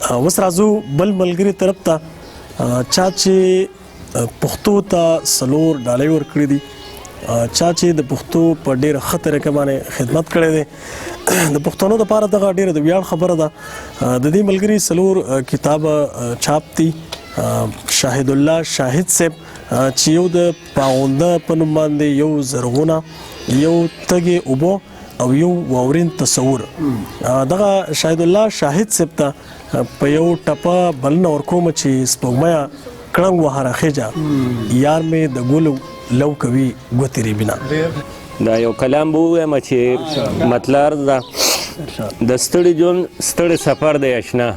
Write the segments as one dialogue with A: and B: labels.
A: اوس راځو بل ملګري طرف ته، چا چې پښتو ته څلور ډالۍ ورکړي دي، چا چې د پښتو په ډیره ښه طریقه باندې خدمت کړی دی. د پښتنو لپاره دغه ډیره د ویاړ خبره ده. د دې ملګري څلور کتابه چاپ دي. شاهد الله شاهد صاحب، چې یو د پاغونده په نوم باندې، یو زرغونه، یو تږې اوبه او یو واورین تصور. دغه شاهد الله شاهد صاحب ته په یو ټپه بلنه ورکوم چې سپوږمیه کړنګ وهه راخیژه، یار مې د ګلو لو کوي ګوتې ریبینه.
B: دا یو کلام به ووایم چې مطلب ده د ستړي ژوند ستړي سفر دی اشنا،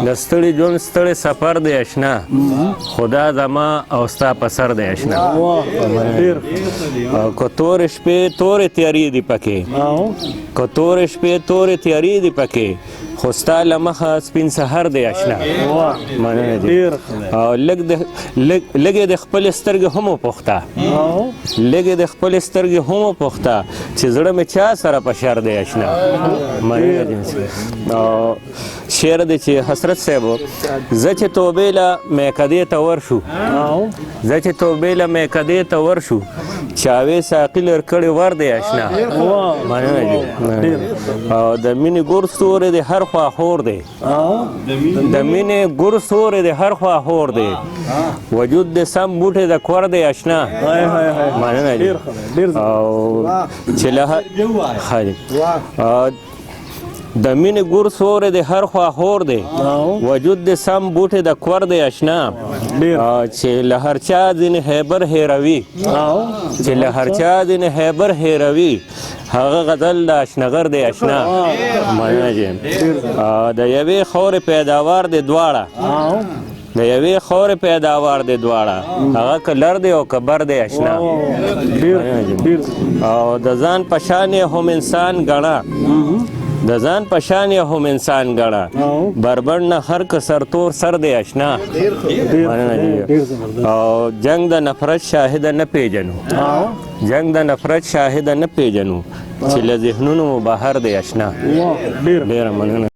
B: د ستړي ژوند ستړي سفر دی اشنا، خدا زما او ستا په سر دی اشنا. او که تورې شپې تورې تیارې دي پکې، که تورې شپې تورې تیارې دي پکې، خو ستا له مخه سپین سحر دی اشنا. مننه دي. او لږ د لږ د خپلې سترګې هم وپوښته، لږ د خپلې سترګې هم وپوښته چې زړه مې چا سره په شر دی اشنا. مننه دي. او شعر دی چې حسرت صاحب، زه چې توبې له میکدې ته ورشو، زه چې توبې له میکدې ته ورشو، چاوې ساقي لر کړی ور دی اشنا. مننه دي. او د مینې ګور ستوری دی هر خوا خور دی، د مینې ګور ستوری دی هر خوا خور دی، وجود د سم بوټی د کور دی اشنا. مننه دي. او چې له د مینې ګور سوری دی هر خوا خور دی، وجود د سم بوټی د کور دی اشنا، چې له هر چا ځینې خیبر هېروي، چې له هر چا ځینې خیبر هېروي، هغه غزل د اشنغر دی اشنا. مننه جی. د یوې خاورې پیداوار دی دواړه، د یوې خاورې پیداوار دی دواړه، هغه که لر دی او که بر دی اشنا. او د ځان په شان یې هم انسان ګڼه، د ځان په شان یې هم انسان ګڼه، بربنډ نه هر که سر تور سر دی اشنا. او جنگ د نفرت شاهده نه پیژنو، جنگ د نفرت شاهده نه پیژنو، چې له ذهنونو مو بهر دی اشنا. ډېره مننه.